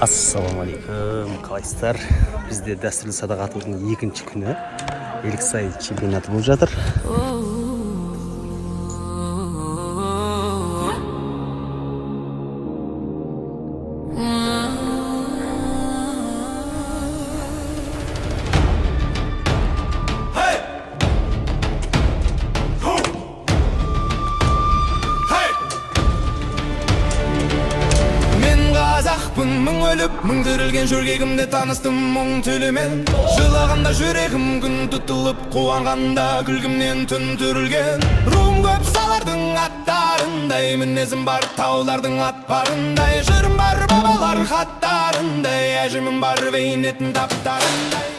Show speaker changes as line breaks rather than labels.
Ассалаумағалейкум, қалайсыздар? Бізде дәстүрлі садақ атудың екінші күні, Еліксай чемпионаты болып жатыр.
Мен қазақпын, мың өліп, мың тірілген. Жөргегімде таныстым мұң тілімен. Жылағанда жүрегім күн тұтылып, қуанғанда күлкімнен түн түрілген. Руым көп салардың аттарындай, мінезім бар таулардың атпарындай, жырым бар бабалар хаттарындай, әжімім бар бейнетін таптарындай.